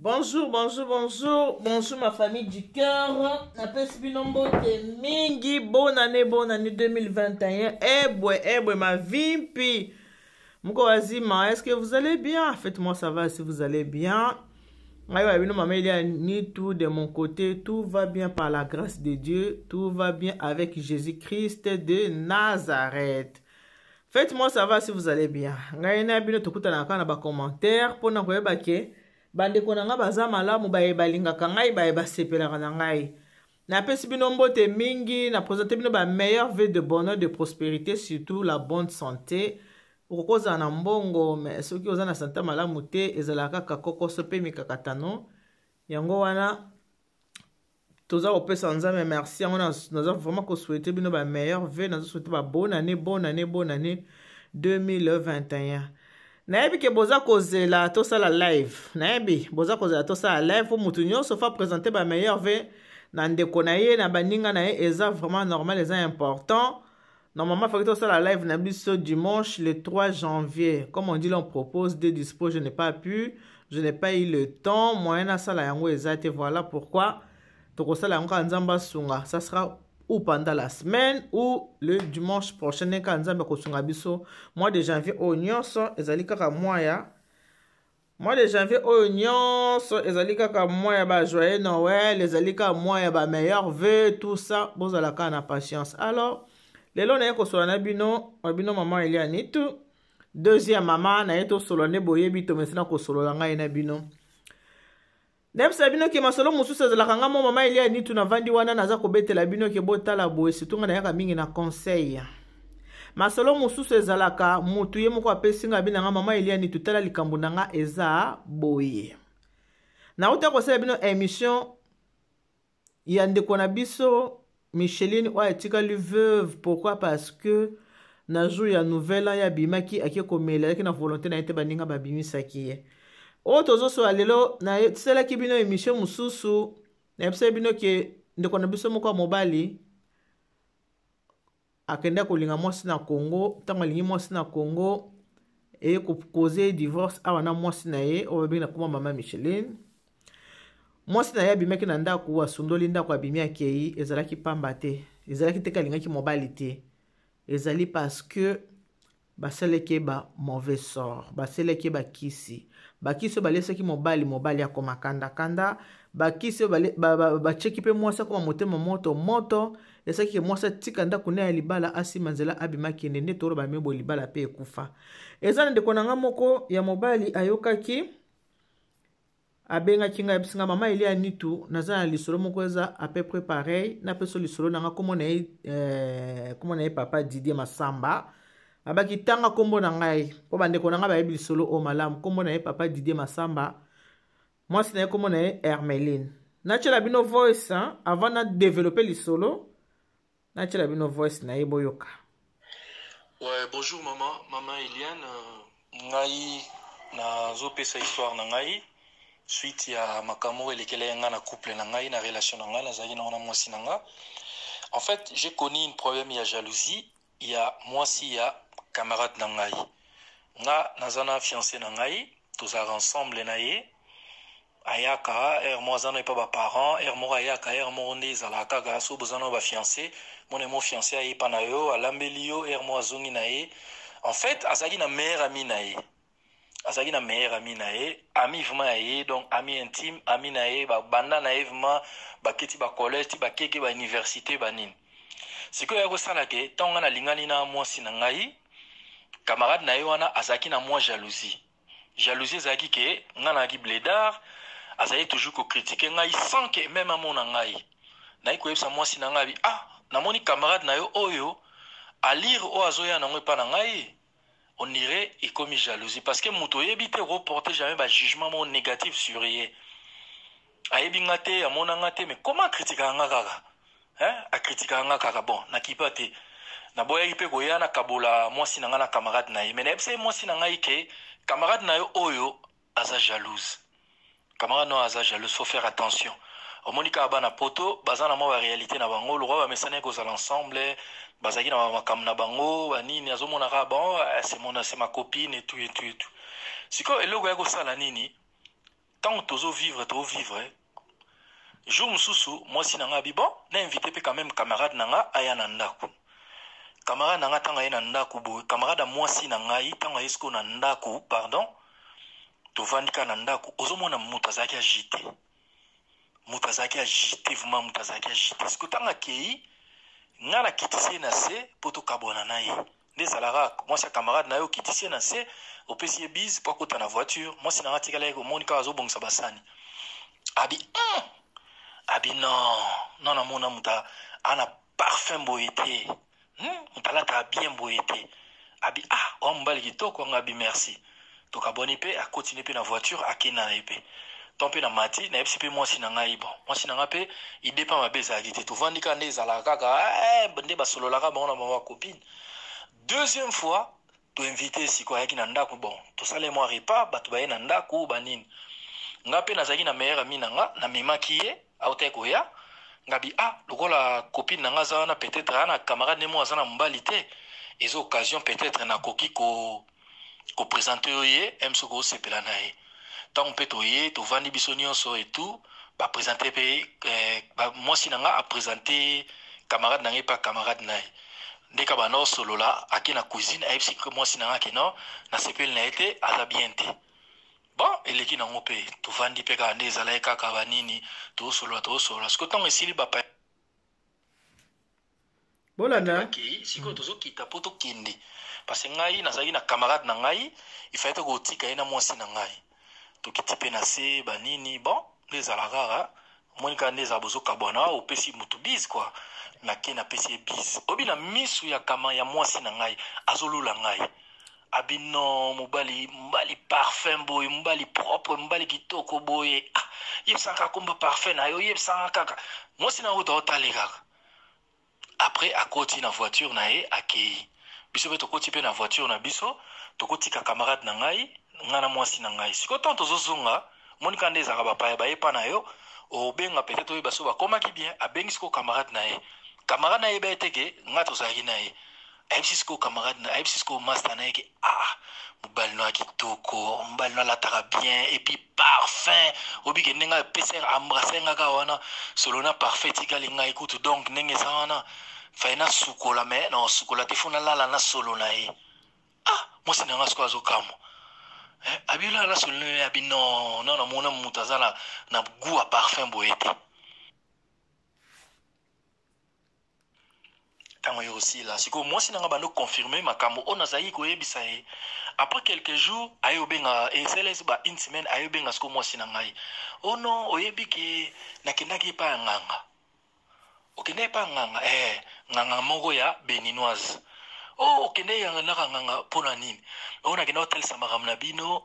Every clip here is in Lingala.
Bonjour, bonjour, bonjour, bonjour ma famille du cœur. Napesi bino mbote mingi. Bonne année, bonne année 2021. Ebwe, ebwe, ma vimpi. Mko wazima, est-ce que vous allez bien? Faites-moi savoir si vous allez bien. Ngai wa bino mama Elia ni tout de mon côté, tout va bien par la grâce de Dieu, tout va bien avec Jésus-Christ de Nazareth. Faites-moi savoir si vous allez bien. Ngai na bino tokutanaka na ba commentaires pona koyeba ke bandeko na ngai baza malamu, baye balingaka ngai, baye basepelaka na ngai. Napesi bino mbote mingi, na présenter bino ba meilleurs vœux de bonheur, de prospérité, surtout la bonne santé. Okoki kozala na mbongo, mais soki oza na santé malamu te, ezalaka kaka kokoso mpe mikakatano. Yango wana toza kopesa Nzambe merci. Yango naza vraiment kosouhaiter bino ba meilleurs vœux, nazo souhaiter ba bonne année, bonne année, bonne année 2021. Nayebi ke boza kozela tosala live, nayebi boza kozela tosala live po motu nyonso fa présenter ba meilleurs vœux na ndeko na ye, na baninga na ye. Eza vraiment normal, eza important. Normalement faki tosala live na biso dimanche le 3 janvier. Comme on dit, l'on propose deux dispo, je n'ai pas pu, je n'ai pas eu le temps, moyen nasala yango eza te. Voilà pourquoi tokosala yango kaka Nzambe asunga. Ça sera ou pendant la semaine ou le dimanche prochain. Ndenge kaka Nzambe akosunga biso. Mois de janvier oyo nyonso ezali kaka mois ya mois de janvier oyo nyonso ezali kaka mois ya ba joyeux Noël, ezali kaka mois ya ba meilleurs vœux, tout ça. Bozala kaka na patience. Alors lelo naye kosola na bino, wa bino mama Elia Nitu, deuxième mama. Naye tosolola nde boyebi, tomesana kosolola ngai na bino. Nayebisa bino ke masolo mosusu ezalaka nga mo mama Elia Nitu navandi wana, naza kobetela bino ke botala boye. Surtout nga nayaka mingi na conseil. Masolo mosusu ezalaka motu ye moko apesi nga, abi na nga: "Mama Elia Nitu, tala likambo na nga eza boye." Nauta kosala bino émission ya ndeko na biso Micheline oyo atikali veuve. Pourquoi? Parce que na jour ya nouvel an ye abimaki, ake komela, ayaki na volonté na ye te, baninga babimisaki ye. Oyo tozosola lelo, nasalaki bino émission mosusu, nayebisaki bino ke ndeko na biso moko ya mobali akende kolinga mwasi na Congo. Ntango alingi mwasi na Congo, eye kocauser divorce awa na mwasi na ye oyo babengi na komba mama Micheline. Mwasi na ye abimaki na ndako, asundoli ndako, abimi, akei. Ezalaki pamba te, ezalaki te alingaki mobali te, ezali parce que basalaki ye ba mauvais sort, basalaki ye bakisi. Bakisi oyo balesaki mobali, mobali akoma kandakanda. Bakisi oyo batieki mpe mwasi akoma motema moto moto. Esalaki ke mwasi atika ndako ne ya libala, asima nzela, abima, kende. Nde toloba mebo libala mpe ekufa. Eza na ndeko na nga moko ya mobali ayokaki, abengaki ngai, ayebisi nga: "Mama Elia Nitu, naza na lisolo moko eza à peu près pareil." Napesa lisolo na nga. Kombo na ye kombo na ye papa Didier Masamba. Abaki tanga nkombo na ngai mpo bandeko na ngai bayebi lisolo oyo malamu. Nkombo na ye papa Didier Masamba, mwasi na ye nkombo na ye Hermeline. Natiela bino voice, hein, avant na développer lisolo, natiela bino voice na ye, boyoka. Ouais, bonjour maman, maman Eliane. Ngai nazopesa histoire na ngai suite ya makambo oyo elekela ye ngai na couple na ngai, na relation na ngai nazalaki nango na mwasi na nga. En fait, j'ai connu une problème ya jalousie ya mwasi ya camarade na ngai. Nga naza na fiancé na ngai, tozalaka ensemble na ye. Ayaka heure moko, aza na epa baparent, heure moko ayaka, heure moko. Nde ezalaka kaka so boza na bafiancé, mona mo fiancé ayepa na yo, alambeli yo, heure moko azongi na ye. En fait, azalaki na meilleur ami na ye, azalaki na meilleur ami na ye, ami vraiment ya ye, donc ami intime, ami na ye, babanda na ye vraiment, baketi bacollège ti bakeke bauniversité, banini. Sikoyo ya kosala ke ntango ngai nalingani na mwasi na ngai, camarade na ye wana azalaki na mwa jalousie. Jalousie ezalaki ke ngai nazalaki blédard, azalaki toujours kocritiquer ngai sans ke même amona ngai. Nayi koyebisa mwasi na ngai abi: "Ah, namoni camarade na yo oyo alire oyo azoya nango epa na ngai, on dirait ekomi jalousie." Parce que moto oyebi te, reporter jamais bajugement moko négatif sur ye. Ayebi nga te, amona nga te, mais comment acritiquaka nga kaka, hein? Acritiquaka nga kaka. Bon, nakipa te, naboyaki mpe koya nakabola mwasi na ngai na camarade na ye. Mais nayebisa ye mwasi na ngai ke camarade na yo oyo aza jalouse, camarade na oyo aza jalouse, faut faire attention. Omoni kaka bana poto baza na mwa baréalité na bango, lokwa bamesani kozala ensemble, bazalaki na makambo na bango banini. Azomona kaka: "Bon, c'est mon, c'est ma copine et tout et tout et tout." Sikoyo eloko ya kosala nini? Ntango tozovivre, tozovivre, jour mosusu mwasi na nga abi bon, na invité mpe quand même camarade na nga aya na ndako. Camarade na nga ntango aye na ndako boye, camarade ya mwasi na ngai ntango aye sikoyo na ndako, pardon, tovandi kaka na ndako, ozomona moto azalaki agité, moto azalaki agité vraiment, moto azalaki agité. Sikoyo ntango akei, nga nakitisi ye na se mpo tokabwana na ye. Nde ezalaka, mwasi ya camarade na ye, okitisi ye na se, opesi ye bise mpo akota na voiture. Mwasi na nga atikala ye, omoni kaka azobongisa basani, abi abi non non, namona moto ana parfum boye te, Moto alataka bien boye te. Abi ah, oa mobali kitoko. Nga abi merci. Tokabwani mpe, akotini mpe na voiture, akenda na ye mpe. To mpe na mati, nayebisi mpe mwasi na ngai. Bon, mwasi na ngai mpe idée mpe mabe ezalaki te. Tovandi kaka nde ezalaka kaka, nde basololaka bango na bango copine. Deuxième fois toinvite, sikoyo ayaki na ndako. Bon, tosala mwa repas, bato baye na ndako banini. Nga mpe nazalaki na meilleur ami na nga, namemaki ye, autaki koya. Ngabi ah, lokola copine na nga aza wana, peut-être aa na camarade ne mo aza na mobali te, eza occasion, peut-être nakoki ko koprésenter yo ye m soki osepela na ye. Ntango mpe toye, tovandi biso nyonso et tout, baprésente mpe mwasi na nga aprésente camarade na ngai mpe camarade na ye. Nde ka banda osolola, ake na cuisine, ayebisi mwasi na nga ke non, nasepeli na ye te, aza bien te. Bon, eleki nango mpe, tovandi mpe kaka nde ezalaki kaka banini, tozosolola, tozosolola. Sikoyo ntango esili, bapa Bolanda. Bakei. Sikoyo tozokita mpo tokende, parce ngai nazalaki na camarade na ngai, ifai te kotika ye na mwasi na ngai. Tokiti mpe na se banini. Bon, nde ezala kaka, omoni kaka nde ezala, bozokabwana, opesi motu bise kua. Nake, napesi ye bise, obi na misu ya kama ya mwasi na ngai, azolula ngai, abi non, mobali, mobali parfum boye, mobali propre, mobali kitoko boye. Ah, yebisaka komba parfum na yo, yebisaka kaka. Mwasi na yo taotale kaka. Après akoti na voiture na ye, akei. Biso mpe tokoti mpe na voiture na biso, tokotika camarade na ngai, ngai na mwasi na ngai. Sikoyo ntango tozozonga, moni kaka nde ezalaka, bapaya bayepa na yo, obenga peut-être oyeba so bakomaki bien. Abengi sikoyo camarade na ye. Camarade na ye yeba ete ke ngai tozalaki na ye. Ayebisi sikoyo camarade na, ayebisi sikoyo master na ye ke ah, mobali no ya kitoko, mobali no alataka bien et puis parfum, obike ndenge apesi embrasse nga kaka wana, solo na parfum etikali ngai kutu. Donc ndenge eza wana, fai nasukola, me na osukola te, fo nalala na solo na ye. Ah, mwasi na nga sikoyo azokamwa. Eh, abi olala na solo na ye? Abi non non, namona moto aza na goût ya parfum boye te. Ntango ye kosila, sikoyo mwasi na nga bando confirme makambo oyo nazalaki koyebisa ye. Après quelques jours aye obenga, eselesi ba une semaine, aye obenga sikoyo mwasi na ngai: oh non, oyebi ke nakendaki epai ya nganga. Okendaki epai ya nganga? Eh, nganga moko ya béninoise. Oh, okendaki naka nganga mpo na nini? Oyo nakenda kotalisa makambo na bino.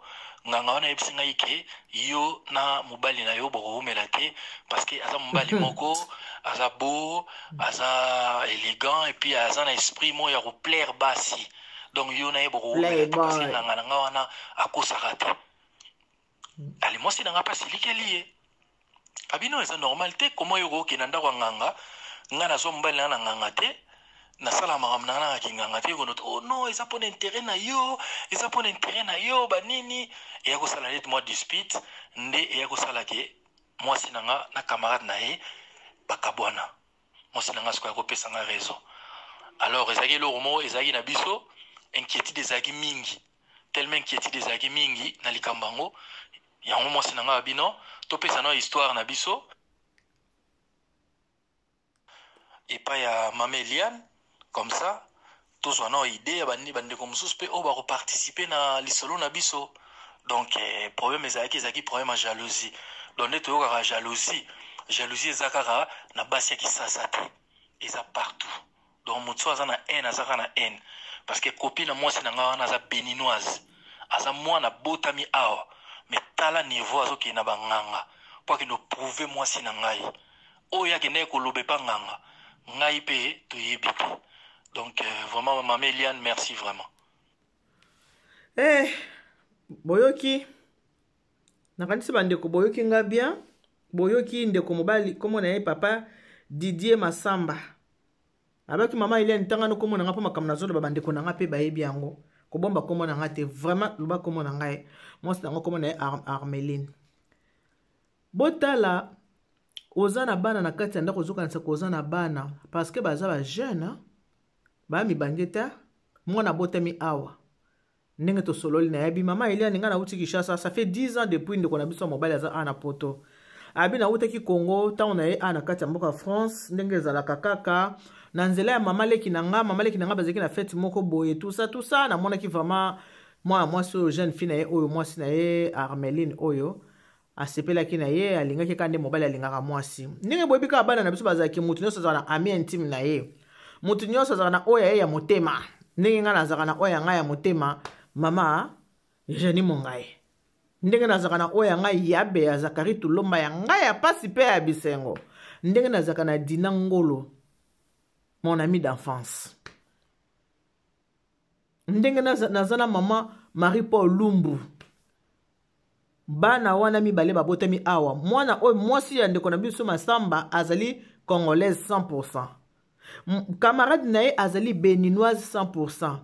Nganga wana ayebisi ngai ke yo na mobali na yo bokowumela te, parce que aza mobali moko aza beau, aza élégant et puis aza na esprit moko ya koplaire basi. Donc yo na ye bokowumela te, parce que Playboy. nganga na nga wana akosaka te. Ale, mwasi na nga mpe asilikeli ye, abino eza normal te, koma yo kokende na ndako ya nganga, nga nazwa mobali na nga na nganga te, nasala makambo na nga na kinganga te. Kono oh non, eza mpona intérêt na yo, eza mpona intérêt na yo banini. Eya kosala neti mwa dispute, nde eya kosala ke mwasi na nga na camarade na ye bakabwana. Mwasi na nga sikoyo akopesa nga raison. Alors ezalaki eloko moko ezalaki na biso, inquiétude ezalaki mingi, tellement inquiétude ezalaki mingi na likambo yango. Yango mwasi na nga abino topesa na histoire na biso epai ya mama Eliane, comme ça tozwa na idée ya bandeko mosusu mpe oyo bakoparticipe na lisolo na biso. Donc problème ezalaki problème ya jalousie. Donc nde toyokaka jalousie, jalousie eza kaka na basi ya kisasa te, eza partout. Donc moto so aza na haine, aza kaka na haine, parce que copine na mwasi na ngai wana aza béninoise, aza mwana botami awa, mais tala niveau azokende na banganga mpo akende oprouve mwasi na ngai oyo akendaki koloba epa nganga. Ngai mpe toyebi te. Donc vraiment, mama Eliane, merci vraiment. Boyoki, nakanisi bandeko boyoki nga bien. Boyoki ndeko mobali, kombo na ye papa Didier Masamba, abaki mama Eliane, ntanga no kombo na nga mpo makambo nazoloba, bandeko na nga mpe bayebi yango. Kobomba kombo na nga te, vraiment loba kombo na ngai. Mwasi nango kombo na ye Armeline. Botala, oza na bana na kati ya ndako, ozokanisa koza na bana parce que baza ba jeune, ba mibange te. Mwana abotami awa, ndenge tosololi, nayebi mama Eliane, ngai nauti Kinshasa, ça fait 10 ans depuis. Ndeko na biso ya mobali aza awa na Poto. Abi nautaki Congo, ntango na ye awa na kati ya mboka France, ndenge ezalaka kaka na nzela ya mama leki na nga. Mama leki na nga bazalaki na fête moko boye, tout ça, tout ça. Namonaki vraiment mwana mwasi oyo, jeune fille na ye oyo, mwasi na ye Armeline oyo, asepelaki na ye, alingaki kaka nde mobali alingaka mwasi. Ndenge boyebi kaka bana na biso bazalaki, motu nyonso azalaka na ami intime na ye, motu nyonso azalaka na oyo ya ye ya motema. Ndenge ngai nazalaka na oyo ya ngai ya motema, mama Jani Mongai, ndenge nazalaka na oyo ya ngai yabe ya Zakari Tulomba, ya ngai ya pasi mpe ya bisengo, ndenge nazalaka na Dina Ngolo, mon ami d'enfance, ndenge naza na mama Marie Paul Lumbu. Bana wana mibale babotami awa. Mwana oyo, mwasi ya ndeko na biso Masamba, azali congolaise 100%, camarade na ye azali béninoise 100%.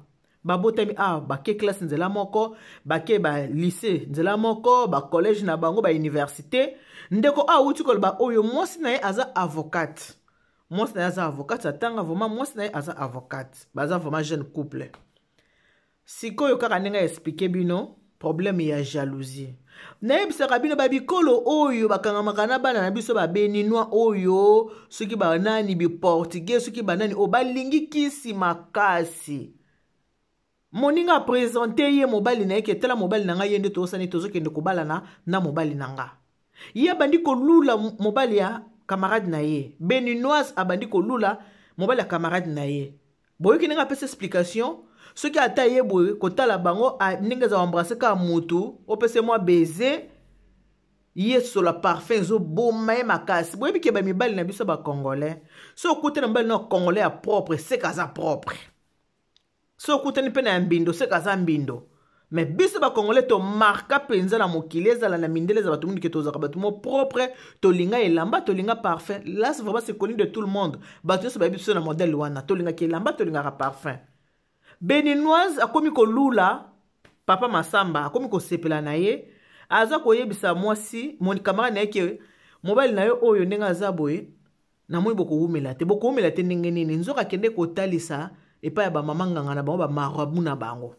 Babotami awa, bake classe nzela moko, bake balycée nzela moko, bacollège na bango, bauniversité. Ndeko awa awuti koloba oyo mwasi na ye aza avocate. Mwasi na ye aza avocate, atanga vraiment. Mwasi na ye aza avocate, baza vraiment jeune couple. Sikoyo kaka ndenge aexpliquer bino problème ya jalousie, nayebisaka bino, babikolo oyo bakangamaka na bana na biso, babéninois oyo, soki banani, biportugais, soki banani oyo balingi kisi makasi. Moninga aprésenter ye mobali na ye ke tala mobali na ngai, ye nde tozosani, tozokende kobalana na mobali na nga. Ye abandi kolula mobali ya camarade na ye béninoise, abandi kolula mobali ya camarade na ye. Boyoki ndenge apesa explication. Soki ata ye boye kotala bango ndenge eza, embrasser kaka motu, opesa mwa baiser, ye sola parfum ezoboma ye makasi. Boyebi ke bamibali na biso bacongolais, so okutani mobali na congolais ya propre, seka aza propre. So okutani mpe na ya mbindo, seka aza mbindo. Mais biso bacongolais tomarka mpenza na mokili, ezala na mindele, ezala bato mingi, ke tozalaka bato mo propre, tolinga elamba, tolinga parfum. Là, c'est vraiment, c'est connu de tout le monde. Bato nyonso bayebi biso na modèle wana, tolingaka elamba, tolingaka parfum. Béninoise akomi kolula papa Masamba, akomi kosepela na ye, aza koyebisa mwasi camarade na ye ke mobali na ye oyo, ndenge aza boye, namoni bokowumela te. Bokowumela te ndenge nini? Nzoka akende kotalisa epai ya bamama nganga na bango, bamarabu na bango.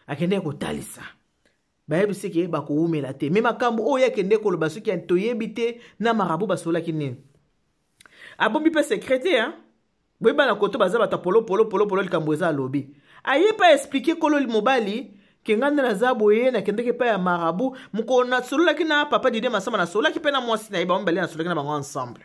Akende kotalisa, bayebisi ke bakowumela te. Mais makambo oyo akende koloba, soki toyebi te na marabu basololaki nini. Abombi mpe secret te, hein? Boyeba na koto baza bato ya polo polo polo polo. Likambo eza, alobi, aye mpe aexpliquer kolo mobali ke ngai nde naza boye, nakendeki epai ya marabu. Mokolo nasololaki na papa Didie Masamba, nasololaki mpe na mwasi na ye, bango mibale nasololaki na bango ensemble.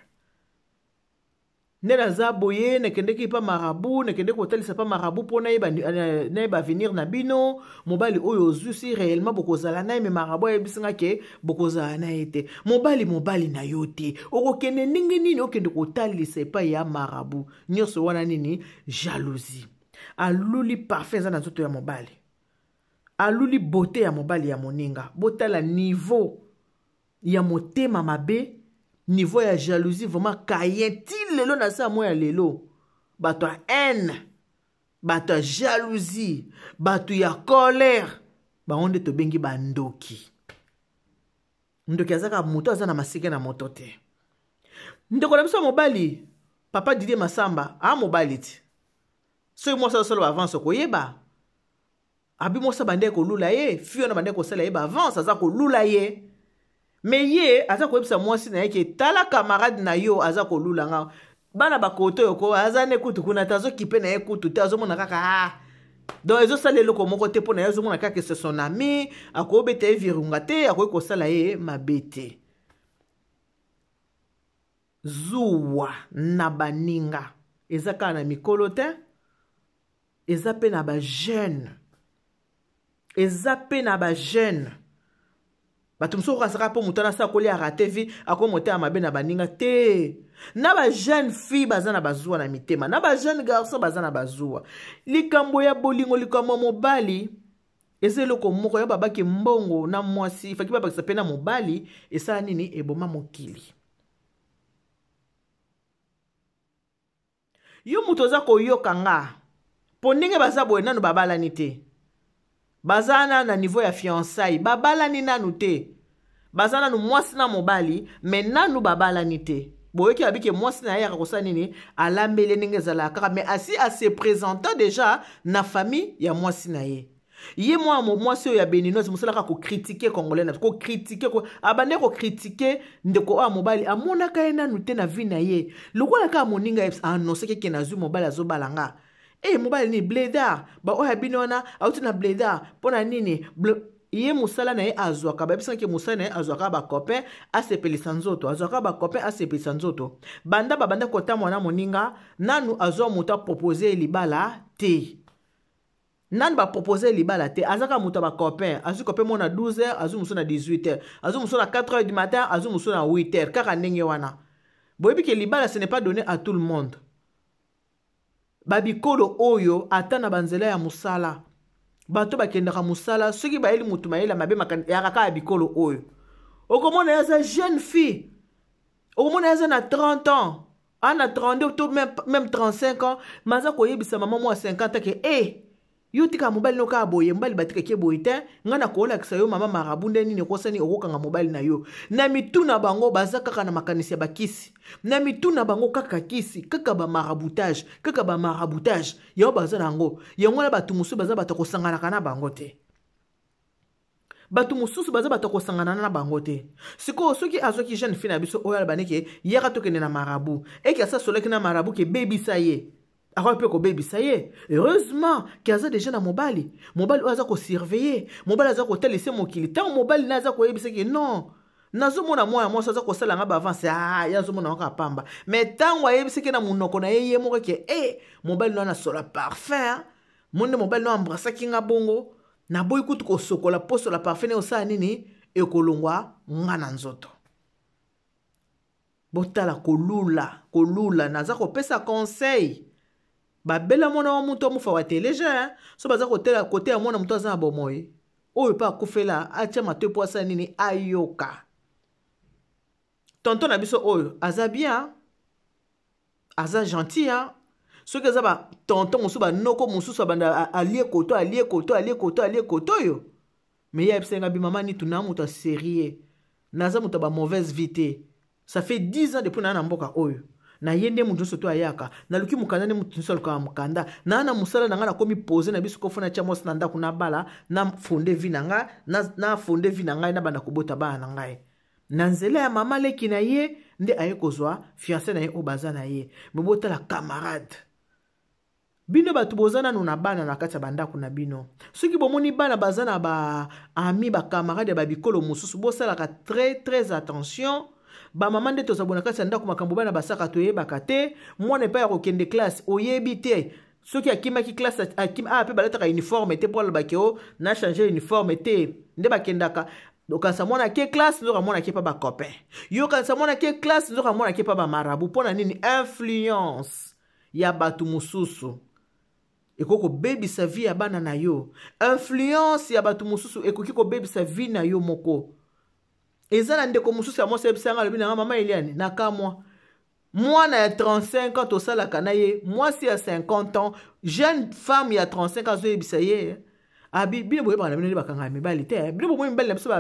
Nde naza boye, nakendeki mpa marabu, nakendeki kotalisa mpa marabu mpo nayeba avenir na bino. Mobali oyo ozwi, si réellement bokozala na ye? Mais marabu ayebisinga ke bokozala na ye te. Mobali na yo te, okokende ndenge nini okende kotalisa epai ya marabu? Nyonso wana nini? Jalousie. Aluli parfum eza na nzoto ya mobali, aluli beauté ya mobali ya moninga. Botala niveau ya motema mabe, niveau ya jalousie. Vraiment, Caïn ti lelo na sa mo ya lelo, bato ya haine, bato ya jalousie, bato ya colère, bango nde tobengi bandoki. Ndoki azaka moto aza na maseke na moto te. Ndeko na biso ya mobali, papa Didier Masamba, a mobali ti soki mwasi azosala baavance, okoyeba abi mwasi abandeki kolula ye, fille wana bandeki kosala ye baavance, aza kolula ye. Mais ye aza koyebisa mwasi na ye ke tala camarade na yo aza kolula nga. Bana bakoto oyo ko aza ne kutu kuna te, azokipe na ye kutu te, azomona kaka, ah, donc ezosala eloko moko te mpo na ye. Azomona kaka c'est son ami, akobeta ye virunga te, akoki kosala ye mabe te. Zuwa na baninga eza kaka na mikolo te, eza mpe na bajeune, eza mpe na bajeune. Bato mosusu okasaka mpo moto wana asa akoli, arater vie, akomi motema mabe na baninga te. Na bajeune fille baza na bazuwa na mitema, na bajeune garçon baza na bazuwa. Likambo ya bolingo, likambo ya mobali eza eloko moko ya babaki mbongo na mwasi, faki babakisa mpe na mobali. Esala nini? Eboma mokili. Yo moto oza koyoka nga, mpo ndenge baza boye, nanu babalani te, baza na niveau ya fiançailles, babalani nanu te. Baza nanu mwasi na mobali, mais nanu babalani te. Boyoki abi ke mwasi na ye ayaka kosala nini, alambeli ndenge ezalaka kaka, mais asi ase présenta déjà na famille ya mwasi na ye. Ye mwa mwasi oyo ya Beninoise mosalaka kokritike Congolais na kokritike ko, abande kokritike ndeko oyo ya mobali, amonaka ye nanu te na vie na ye lokola kaka moninga annonce ke nazwi mobali azobala nga. E mobali nini bledar baoyo ya bino wana auti na bledar mpo na nini? Ye mosala na ye azwaka, bayebisaka ke mosala na ye azwaka bacopain asepelisa nzoto, azwaka bacopain asepelisa nzoto. Banda babanda kotambola na moninga, nanu azwa moto apropose ye libala te, nanu bapropose ye libala te. Azaka moto ya bacopain, azwi copain moko na 12 heures, azwi mosusu na 18 heures, azwi mosusu na 4 heures du matin, azwi mosusu na 8 heures, kaka ndenge wana. Boyebi ke libala, ce n'est pas donné à tout le monde. Babikolo oyo, ata na banzela ya mosala, bato bakendaka mosala, soki bayeli motu mayele mabe yaka kaka ya bikolo oyo. Okomona ye aza jeune fille, okomona ye aza na 30 ans, ana 32 to même 35 ans, mais aza koyebisa mama mwa 50 ke e yo tika mobali no kaka boye, mobali batikaki boye te, ngai nakolakisa yo mama marabu nde nini ekosani, okokanga mobali na yo. Na mitu na bango baza kaka na makanisi ya bakisi, na mitu na bango kaka kisi, kaka bamaraboutage, kaka bamaraboutage yango baza na yango. Yango wana bato mosusu baza bato kosanganaka na bango te, bato mosusu baza bato kosangana na bango te. Sikoyo soki azwaki jeune fille na biso oyo alobani ke yaka tokende na marabu, eke asa asolaki na marabu ke bebisa ye, akoki mpe kobebisa ye. Heureusement ke aza deja na mobali, mobali oyo aza kosurveille, mobali aza kotalisa mokili. Ntango mobali na aza koyebisa ke non, nazomona mwana mwasi aza kosala nga baavance, ah, ye azomona kaka pamba. Mais ntango ayebisaki na monoko na ye ye moko ke e mobali no anasola parfum mo nde mobali no embrasaki nga bongo, naboyi kutu kosokola posola parfum ne osala nini, ekolongwa nga na nzoto. Botala kolula kolula, naza kopesa conseil. Babela mwana wa moto amufa wa teleja so baza kotela kote ya mwana moto aza na bomoi oyo mpe akufela, atia matoi mpo asala nini, ayoka. Tonton na biso oyo aza bien, aza gentil hein? Soki eza batonton mosusu, banoko mosusu, abanda alie koto, alie koto, alie koto, alie koto oyo. Me ye ayebisa nga bi mama nitu na moto ya sérieux, naza moto ya bamauvaise vie te. Ça fait 10 ans depuis naa na mboka oyo, na ye nde moto nyonso to ayaka naluki mokanda, nde moto nyonso alukaka mokanda. Naa na mosala na ngai, nakomi pose na biso kofo, natia mwasi na ndako, nabala, na fonde vie na ngai, na fonde vie na ngai, nabanda kobota bana na ngai. Na nzela ya mama leki na ye nde aye kozwa fiancé na ye oyo baza na ye. Me botala camarade, bino bato boza nanu na bana na kati ya bandako na bino, soki bomoni bana baza na baami, bacamarade ya babikolo mosusu, bosalaka très très attention. Bamama nde toza bona kati ya ndako, makambo bana basaka toyebaka te. Mwana epai ya kokende classe oyebi te soki akimaki classe, akim, ah, mpe balataka uniforme te mpo alobaki o na change uniforme te nde bakendaka. Okanisa mwana ake classe, nzoka mwana ake pa bacopain. Yo okanisa mwana ake classe, nzoka mwana ake pa bamarabu. Mpo na nini? Influence ya bato mosusu ekoki kobebisa vie ya bana na yo, influence ya bato mosusu ekoki kobebisa vie na yo moko. Eza na ndeko mosusu ya mwasi ayebisanga, alobi nanga mama Eliane, nakamwa mwana ya 35 ans tosalaka na ye, mwasi ya 50 ans, jeune femme ya 35 ans, azoyebisa ye abi bino boyebaka na bino nde bakangaka mibali te. Bino bomoi mibali na biso,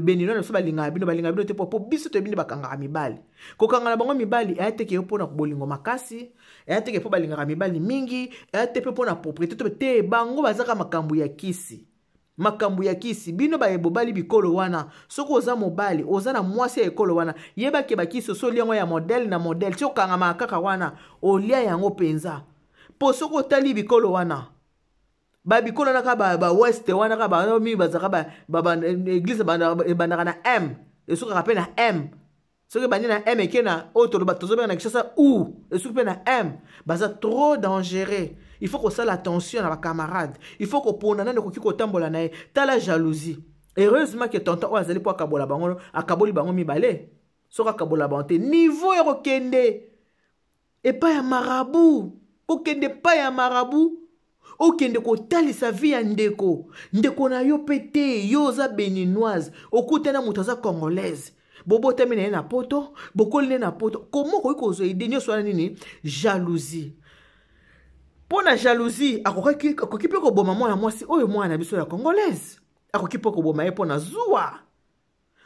benino na biso balingaka bino, balingaka bino te po biso toyebi nde bakangaka mibali. Kokanga na bango mibali eya teke yo mpona bolingo makasi, eya teke mpo balingaka mibali mingi, eya te mpe mpona propriété to te. Bango bazaka makambo ya kisi, makambo ya kisi. Bino baye bobali bikolo wana, soki oza mobali oza na mwasi ya ekolo wana, yebake bakisi oso olia yango ya modele na modele ti okangamaka kaka wana, olia yango mpenza. Mpo soki otali bikolo wana, babikolo wana kaka bawest wana kaka bango mingi bazalaka église ebandaka na M, esukaka mpe na M. Soki ebandi na M, eke na oyo toloba tozobenga na Kinshasa u, esuki mpe na M. Baza trop dangereux. Il faut kosala attention na bacamarade, il faut kopona nani okoki kotambola na ye. Tala jalousie. Heureusement ke tonton oyo azali mpo akabola bango, akaboli bango mibale. Soki akabola bango te, niveau ya kokende epai ya marabu, kokende epai ya marabu, okende kotalisa vie ya ndeko, ndeko na yo mpe te. Yo oza Beninoise, okutana moto aza Congolaise, bobotami na ye na poto, bokoli nde na poto, koma okoki kozwa ide nyonso wana nini? Jalousie. Mpo na jalousie akoki mpe koboma mwana mwasi oyo, mwana na biso ya Congolaise, akoki mpe koboma ye mpo na zuwa.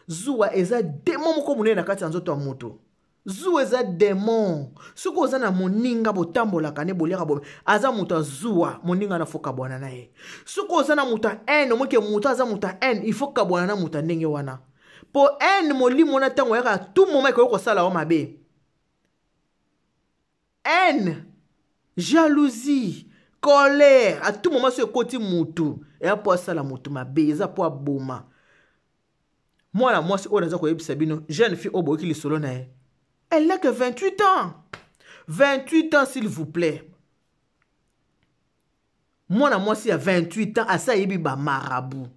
Zuwa eza demo moko monene na kati ya nzoto ya moto. Zuwa eza demon. Soki oza na moninga botambolaka ne boliaka bo aza moto ya zuwa, moninga na fo kabwana na ye. Soki oza na moto ya haine, omoki moto aza moto ya haine, il faut kabwana na moto ya ndenge wana. Po haine molimo wana ntango oyaka tout moment ekoki kosala yo mabe. Haine, jalousie, colère, à tout moment soki ekoti mutu, eya po asala mutu mabe, eza po aboma. Mwana mwasi oyo naza koyebisa bino, jeune fille oyo boyoki lisolo na ye, elle n'a que 28 ans. 28 ans s'il vous plaît. Mwana mwasi ya 28 ans asi ayebi ba marabout.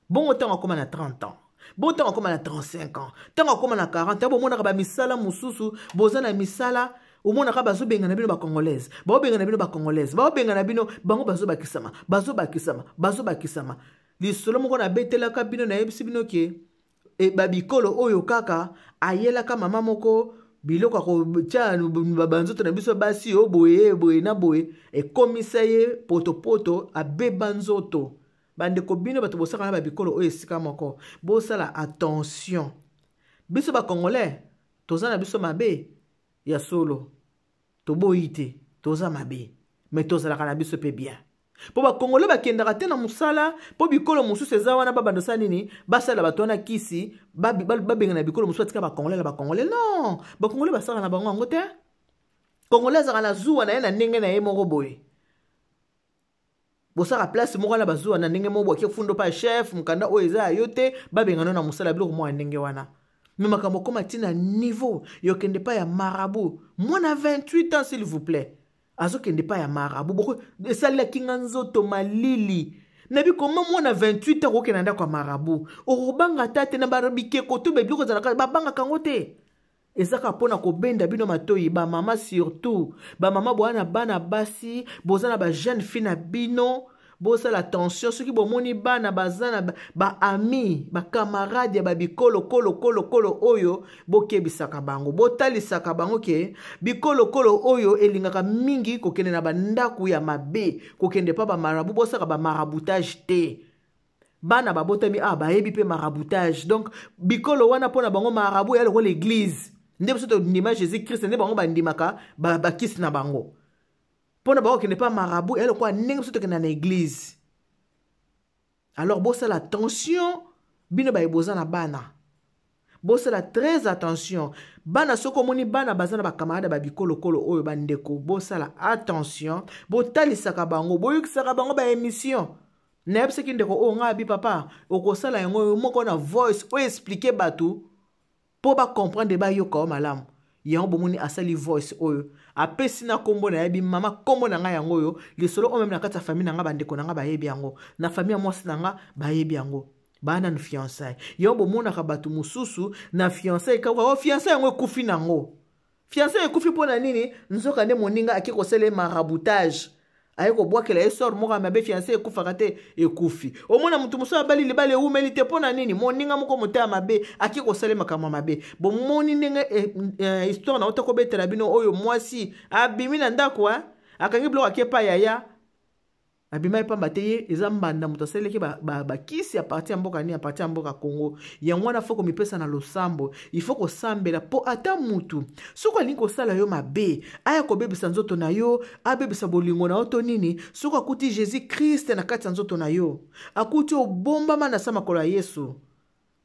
Bongo ntango akoma na 30 ans, bongo ntango akoma na 35 ans, ntango akoma na 40 ans, bomonaka ba misala mosusu, boza na misala, omonaka bazobengana bino ba congolaise, baobengana bino ba congolaise, baobengana bino, bango bazobakisama, bazobakisama, bazobakisama. Lisolo moko nabetelaka bino, nayebisi bino ke babikolo oyo kaka ayelaka mama moko biloko ya kotia banzoto na biso basi oyo boye boye na boye, ekomisa ye potopoto, abeba nzoto. Bandeko bino bato bosaka na babikolo oyo esika moko, bosala attention. Biso ba congolais toza na biso mabe ya solo, toboyi te, toza mabe, mais tozalaka na biso pe bien. Po ba congolais bakendaka te na mosala, po bikolo mosusu eza wana babanda osala nini, basala bato wana kisi, babengana bikolo mosusu, batika ba congolais na ba congolais. Non, ba congolais basalaka na bango yango te. Congolais azalaka na zuwa na ye na ndenge na ye moko boye. Bosaka place moko wana bazuwa na ndenge moko boye, ake fundo pa chef, mokanda oyo eza ya yo te, babengana na mosala, biloko moko ya ndenge wana. Mais makambo okoma ti na niveau yokende pa ya marabout. Mwana 28 ans s'il vous plaît, azokende pa ya marabout. Boko esalelaki nga nzoto malili. Nabi koma mwana 28 ans okokende na ndako ya marabout, okobanga ata te na ba bikeko to ba biloko ezalaka, babangaka yango te. Eza kaka mpona kobenda bino matoyi, ba mama surtout, ba mama boza na bana basi, boza na ba jeune fille na bino, bosala attention soki bomoni bana baza na ba amis, ba camarades ya ba bikolo kolo kolo kolo oyo, bokebisaka bango, botalisaka bango ke bikolo kolo oyo elingaka mingi kokende na ba ndako ya mabe, kokende pa ba marabout, bosaka ba maraboutage te. Bana babotami awa bayebi pe maraboutage, donc bikolo wana mpona bango marabout ya lokola église, nde biso tondima Jésus Christ, nde bango bandimaka bakisi na bango. Mpona bango kokende pa marabout ya lokola ndenge biso tokenda na église. Alors bosala attention bino baye boza na bana, bosala très attention bana. Soki omoni bana baza na bakamarade ba bikolokolo oyo, bandeko bosala attention, botalisaka bango, boyokisaka bango ba émission. Nayebisaki ndeko oyo ngai abi papa okosala yango moko na voice oyo expliquer bato po ba comprendre, bayoka yo malamu. Yango bomoni asali voice oyo, apesi na kombo na yebi mama, kombo na ngai yango oyo, lisolo oyo meme na kati ya famille na ngai, bandeko na ngai bayebi yango, na famille ya mwasi na ngai bayebi yango, baa nanu fiançailles. Yango bomonaka bato mosusu na fiançailles kaka, oh, fiançailles yango ekufi nango, fiançailles ekufi mpo na nini? Nzoka nde moninga ake kosala ye maraboutage, aye kobwakela ye sort moko ya mabe, fiançailles ekufaka te, ekufi. Omona moto mosusu abali libala ewumeli te, mpo na nini? Moninga moko motema mabe ake kosala makambo ya mabe. Bomoni ndenge histoire na ota kobetela bino oyo, mwasi abimi na ndako, akangi biloko ake pa yaya, abimaki pamba te, ye eza mbanda moto asalelaki bakisi ya parti ya mboka nini, ya parti ya mboka Congo. Yango wana fo komipesa na losambo, il faut kosambela, po ata mutu soki alingi kosala yo mabe, aya kobebisa nzoto na yo, abebisa bolingo na yo to nini, soki akuti Jésus Christ na kati ya nzoto na yo, akuti obombama na sa makolo ya Yesu,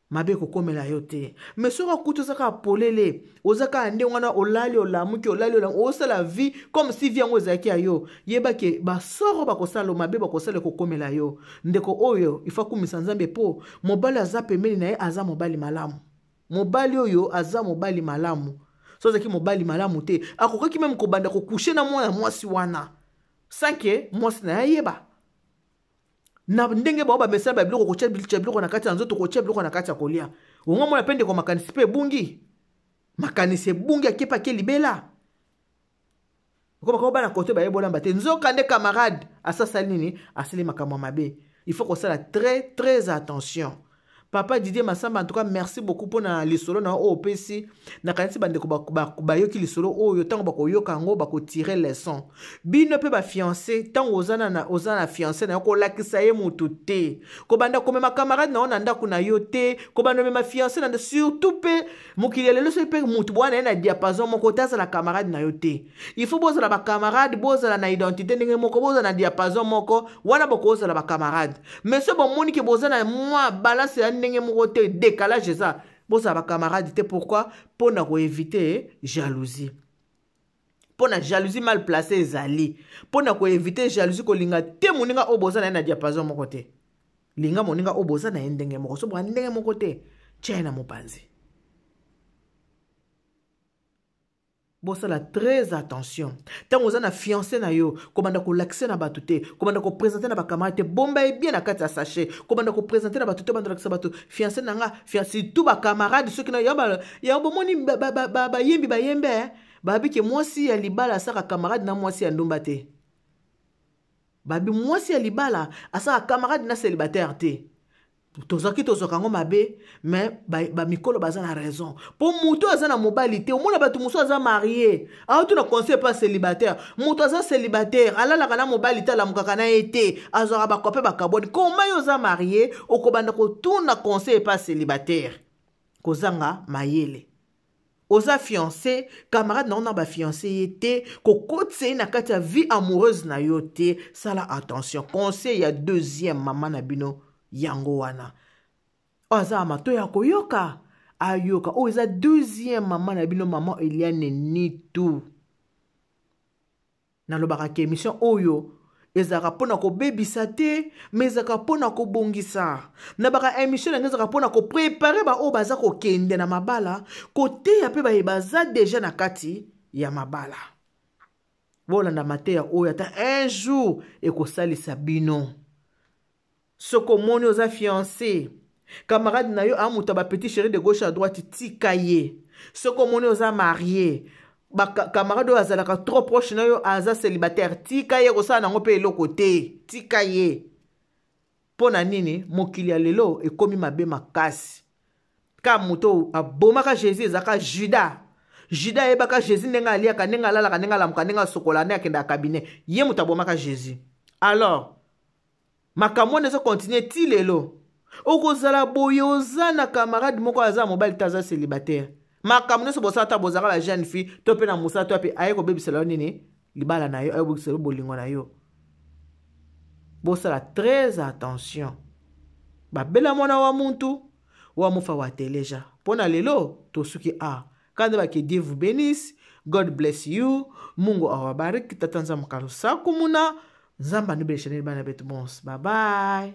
mabe kokomela yo te. Mais soki akuti oza kaka polele, oza kaka ndenge wana, olali olamuki, olali olamuki, osala vie comme si vie yango ezalaki ya yo, yeba ke basoro bakosala mabe, bakosala kokomela yo. Ndeko oyo il faut akumisa Nzambe po mobali aza pembeni na ye, aza mobali malamu. Mobali oyo aza mobali malamu. So azalaki mobali malamu te, akokaki meme kobanda kokushe na mwana mwasi wana sans que mwasi na ye ayeba. Na ndenge bao bamesana ba biloko, kotia biloko na kati ya nzoto, kotia biloko na kati ya kolia. Ongo mona pe ndeko makanisi pe ebungi, makanisi ebungi, akepa ke libela. Okoma ko bana kote baye bolamba te, nzoka nde camarade asasali nini, asali makambo ya mabe. Il faut kosala très très attention. Papa Didier Massamba, en tout cas merci beaucoup mpona lisolo na yo oyo opesi. Nakanisi bandeko bayoki lisolo oyo, ntango bakoyoka yango bakotire leçon. Bino mpe bafiance, ntango oza na, oza na fiance na yo, kolakisa ye motu te, kobanda komema camarade na yo na ndako na yo te, kobanda komema fiance na surtout mpe mokili ya lelo, soki mpe motu bwana ye na diapason moko te, azala camarade na yo te. Il faut bozala bacamarade, bozala na identité ndenge moko, bozala na diapason moko, wana bokozala bacamarade. Mais soki bomoni ke boza na mwa balance ya ndenge moko te, décalage eza, bozala bacamarade te. Pourquoi? Mpo na koevite jalousie, mpo na jalousie mal placé ezali, mpo na koevite jalousie, kolinga te moninga oyo boza na ye na diapason moko te. Linga moninga oyo boza na ye ndenge moko. So boza ndenge moko te, tia ye na mopanzi. Bosala très attention ntango oza na fiancé na yo, kobanda kolakisa na bato te, kobanda kopresente na bacamarade te. Bomba ye bien na kati ya sachet. Kobanda kopresente na bato te, banda kolakisa bato fiancé na nga, surtout bacamarade. Soki na yango bomoni bayembi bayembe, babi ke mwasi ya libala asaka camarade na mwasi ya ndumba te. Babi mwasi ya libala asaka camarade na célibataire te. Tozwaki, tozwaka yango mabe, mais bamikolo ba baza na raison, mpo moto aza na mobali te, omona bato mosusu aza marie, aotuna conseil pa célibataire. Moto aza célibataire, alalaka na mobali te, alamukaka na ye te, azwaka bakope bakabwani. Koma yo oza marie, okobanda kotuna conseil pa célibataire? Kozanga mayele. Oza fiancé, camarade na yo na bafiancé ye te, kokotisa ye na kati ya vie amoureuse na yo te. Sala attention. Conseil ya deuxième mama na bino yango wana. Oyo aza na matoi ya koyoka, ayoka. Oyo eza deuxième mama na bino, mama Eliane Nitu. Nalobaka ke émission oyo ezalaka mpona kobebisa te, mais ezalaka mpona kobongisa. Na baka émission na ngai ezalaka mpona koprepare baoyo baza kokende na mabala, koteya mpe baye baza deja na kati ya mabala. Bolanda mateya oyo, ata un jour ekosalisa bino. Soki omoni oza fiancé, camarade na yo amuta ba petit chéri de gauche à droite, tika ye. Soki omoni oza marié, bacamarade oyo azalaka trop proche na yo aza célibataire, tika ye, kosala nango mpe eloko te, tika ye. Mpo na nini? Mokili ya lelo ekomi mabe makasi. Ka moto abomaka Jésus ezalaka Judas. Judas ayebaka Jésus ndenge aliaka, ndenge alalaka, ndenge alamuka, ndenge asokola, ndenge akendaka cabinet. Ye moto abomaka Jésus. Alors makambo wana ezokontinue ti lelo. Okozala boye, oza na camarade moko aza mobali te, aza célibataire, makambo nyonso bosala, ata bozalaka ba jeune fille to mpe na mosala to mpe, aye kobebisela yo nini? Libala na yo. Aye kobebisela yo bolingo na yo. Bosala très attention. Babela mwana wa muntu wa mufa wa teleja. Mpo na lelo tosuki a kanda bake. Dieu vous bénisse, God bless you, Mungu awabariki, tata Nzambe kalusaku muna Nzambe anubelesha nini bana betu bonse. Bye bye.